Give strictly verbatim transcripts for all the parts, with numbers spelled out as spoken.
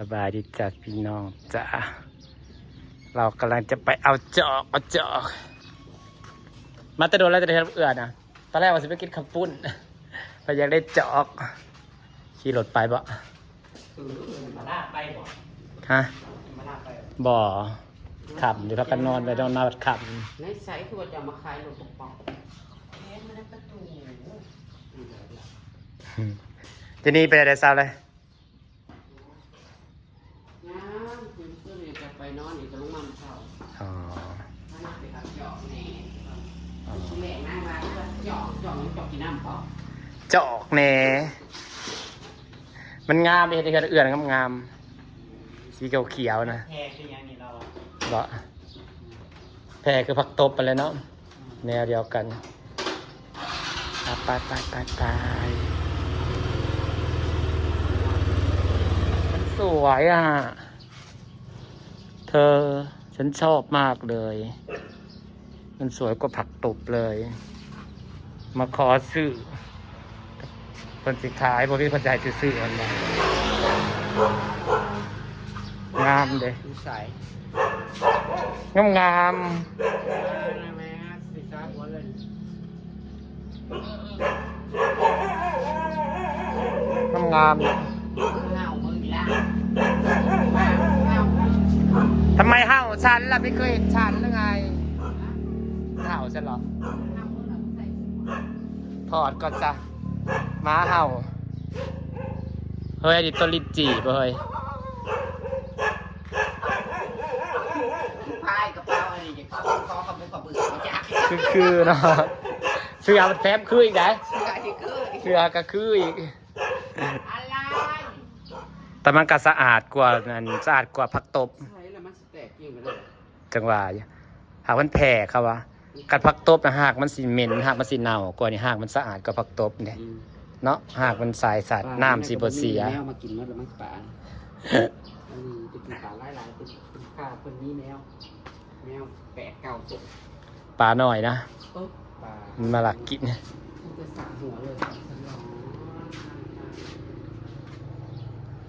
สบายดีจ้ะพี่น้องจ้ะ เรากำลังจะไปเอาจอก เอาจอก มาแต่โดนแล้วจะได้เอื้อนะ ตอนแรกว่าสิไปกินข้าวปุ้น ไปอยากได้จอก ขี่รถไปบ่ เออมาลากไปบ่ ฮะ มาลากไป บ่ขับอยู่แล้วก็นอนไปนอนมาขับ ในไซส์คือว่าจะมาขายรถปอกปอก ทีนี้ไปได้เช้าเลย งามคือคือจะไปนอนอีกก็ลงมาเช้า อ๋อ ถ้าไปเอาจอกแหน่แม่นั่งมาจอกจอกจอกกินน้ำปอก จอกแหน่ มันงามเลยที่เอื้อนงามๆ สีเขียวๆนะ แพคือยังนี่เรา บ่แพคือผักตบไปเลยเนาะ แนวเดียวกัน อ่ะ ไปไปไปไป มันสวยอ่ะ เธอ ฉันชอบมากเลย มันสวยกว่าผักตบเลย มาขอซื้อ เพิ่นสิขายบ่มีเพิ่นสิให้ซื้อมันบ่ งามเด้ ดูใส งามงาม แม่สีฟ้าหัวเลย งามงาม เงาเมืองอีละ ทำไมเห่าฉันล่ะ ไม่เคยเห็นฉันหรือไง เห่าฉันเหรอ ถอดก่อนจ้ะ หมาเห่า เฮ้ย อันนี้ตัวลิ้นจี่ปะเฮ้ย พายกระเป๋าอันนี้จะขอขอขอบคุณขอบคุณมาจาก คือคือเนาะ เสื้อมันแถมคืออีกไง ใครคือ เสื้อก็คืออีก อะไร แต่มันก็สะอาดกว่านั่น สะอาดกว่าผักตบ ใช่แล้วมันแตกจริงไปเลย จังหวะอยู่ หากมันแผ่เขาว่า กัดผักตบนะ หากมันสิเหม็น หากมันสิเน่ากว่านี่ หากมันสะอาดกว่าผักตบเนี่ย เนาะ หากมันสายสัตว์ น้ำสิบ่เสีย แมวมากินหมดแล้วมั้งปลา อันนี้จะกินปลาหลายๆเป็นเป็นข้าวคนนี้แมว แมวแปดเก้าตัว ปลาหน่อยนะ ปุ๊บปลา มันมาลักกิน มันจะสามหัวเลยสองสามหัว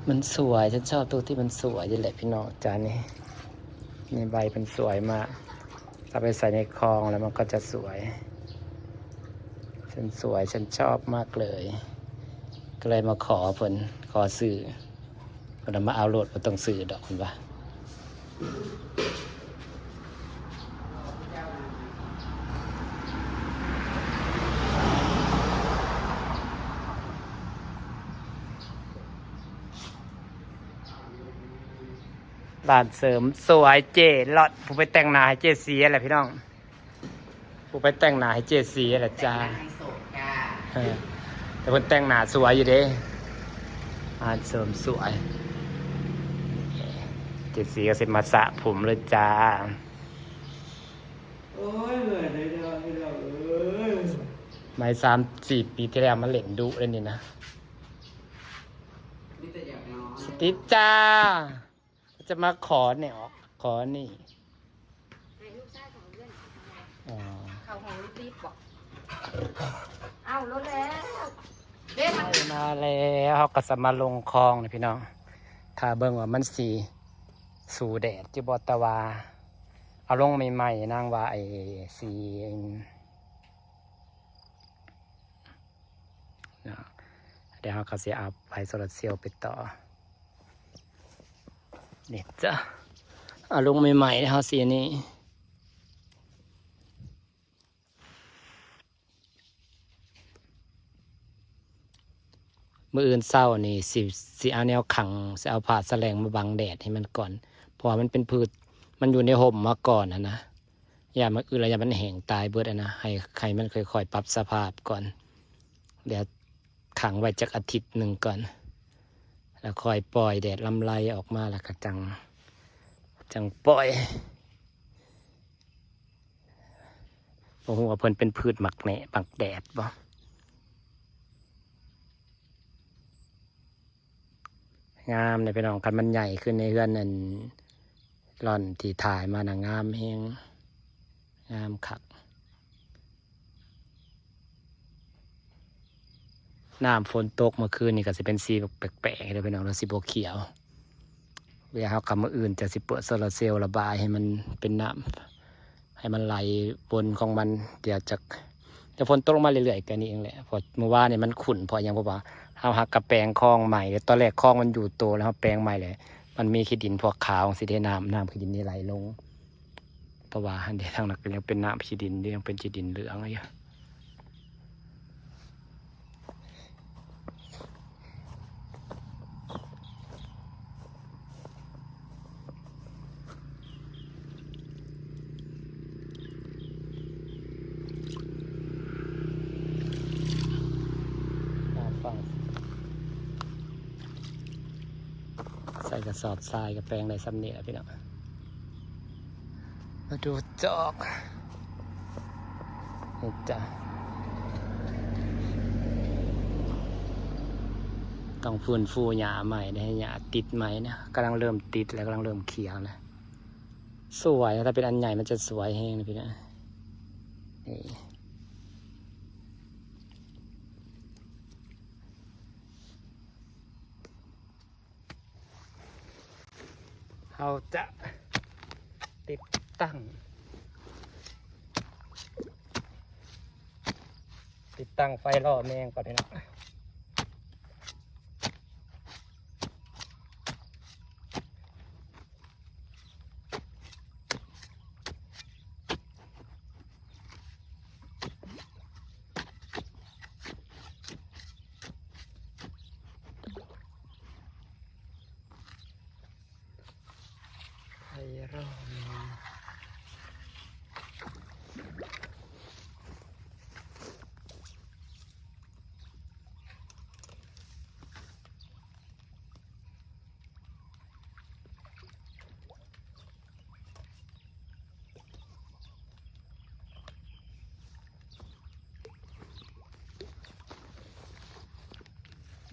มันสวย ฉันชอบตรงที่มันสวยนี่แหละพี่น้องจ้านี่ นี่ใบมันสวยมาก เอาไปใส่ในคลองแล้วมันก็จะสวย ฉันสวย ฉันชอบมากเลย ก็เลยมาขอเพิ่น ขอซื้อ เพิ่นเอามาเอาโลด บ่ต้องซื้อดอก เพิ่นว่า ร้านเสริมสวยเจลอด ผู้ไปแต่งหน้าให้เจซีแหละพี่น้อง ผู้ไปแต่งหน้าให้เจซีแหละจ้า แต่งหน้าให้โสดค่ะ เออ แต่เพิ่นแต่งหน้าสวยอยู่เด้ ร้านเสริมสวย เจซีก็สิมาสระผมเลยจ้า โอ้ยเหมือนเลยเนาะพี่น้องเอ้ย ไม่สามสี่ปีที่แล้วมาเล่นดุเลยนี่นะ นี่แต่อยากนอน สติจ้า จะมาขอเนี่ย ขอนี่ ให้ลูกชายของเพื่อน อ๋อ เขาของรีบๆบอกเอารถแล้วเด้มัน มาแล้ว เขาก็สมาลงคลองนี่พี่น้อง ถ้าเบิ่งว่ามันสีสูแดดจิบอตะวา เอาลงใหม่ๆนางว่าไอ้สีเนาะ เดี๋ยวเขาก็สิเอาไฟโซลาร์เซลล์ไปต่อ นี่จ้ะ เอาลงใหม่ๆเขาสีนี้ มื้ออื่นเช้านี่สิ สิเอาแนวขัง สิเอาผ้าสะแลงมาบังแดดให้มันก่อน เพราะว่ามันเป็นพืช มันอยู่ในฮ่มมาก่อนนะนะ อย่ามาอื่นแล้วอย่ามันแห้งตายเบิดอะนะ ให้ ให้มันค่อยๆปรับสภาพก่อน เดี๋ยวขังไว้จักอาทิตย์หนึ่งก่อน แล้วค่อยปล่อยแดดลำไรออกมาแล้วก็จัง จังปล่อย บ่ฮู้ว่าเพิ่นเป็นพืชหมักแหนหมักแดดบ่ งามเลยพี่น้อง คันมันใหญ่ขึ้นในเฮือนนั่น หล่อนที่ถ่ายมานะงามแฮง งามคัก น้ำฝนตกเมื่อคืนนี่ก็สิเป็นสีแปลกๆเลยพี่น้อง แล้วสีบ่เขียว เดี๋ยวเฮากะมื้ออื่นจะสิเปิดโซลาร์เซลล์ระบายให้มันเป็นน้ำ ให้มันไหลวนของมัน เดี๋ยวจะ จะฝนตกลงมาเรื่อยๆ กันนี่เองแหละ เพราะเมื่อวานนี่มันขุ่น เพราะหยัง เพราะว่าเฮาหักกะแปลงคลองใหม่ ตอนแรกคลองมันอยู่โตแล้วเฮาแปลงใหม่เลย มันมีขี้ดินพวกขาวสิเด้ น้ำ น้ำขี้ดินนี่ไหลลง เพราะว่าหั้นเด้ ทางนั้นก็ยังเป็นน้ำขี้ดินอยู่ ยังเป็นขี้ดินเหลืองอยู่ ใส่กระสอบทรายกะแปลงได้ส่ำนี้แหละพี่น้อง มาดูจอก นี่จ้ะ ต้องฟื้นฟูหญ้าใหม่นะ ให้หญ้าติดใหม่นะ กำลังเริ่มติดแล้ว กำลังเริ่มเขียวแล้ว สวยนะ ถ้าเป็นอันใหญ่มันจะสวยแฮงนะพี่นะ นี่ เราจะติดตั้ง ติดตั้งไฟล่อแมงก่อนพี่น้อง ไฟล่อแมง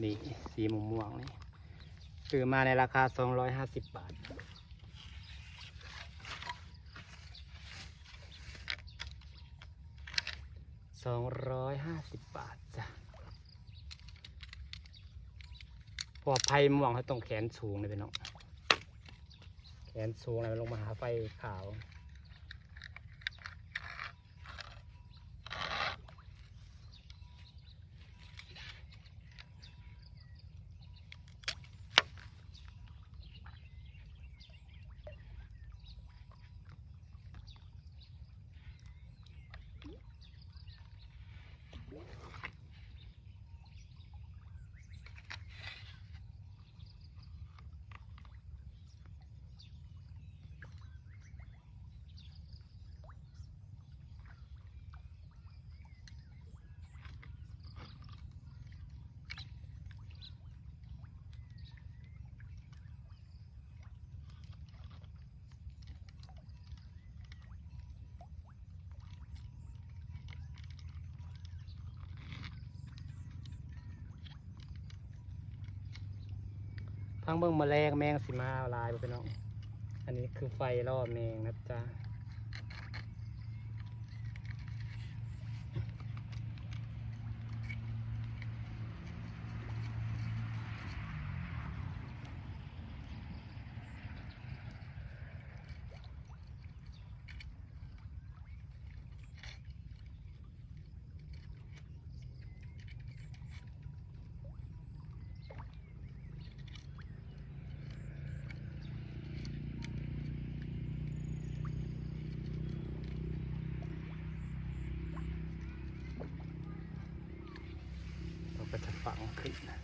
นี่ สีม่วงๆ นี่ ซื้อมาในราคา สองร้อยห้าสิบ บาท สองร้อยห้าสิบ บาทจ้ะ เพราะว่าไผ่ม่วงเขาต้องแขนสูงเลยพี่น้อง แขนสูงเลยลงมาหาไฟขาว ทางเบิ่งแมลงแมงสิมาหลายบ่พี่น้อง อันนี้คือไฟล่อแมงนะจ๊ะ เราก็จะฝังขึ้นนะ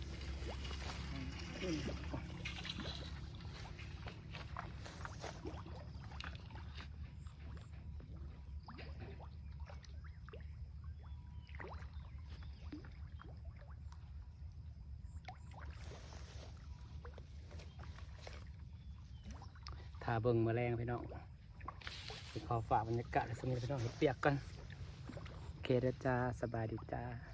ถ้าเบิ่งมื้อแลงพี่น้อง สิขอฝากบรรยากาศไว้ส่ำนี้พี่น้อง เฮ็ดเวียกก่อน โอเคเด้อจ้า สบายดีจ้า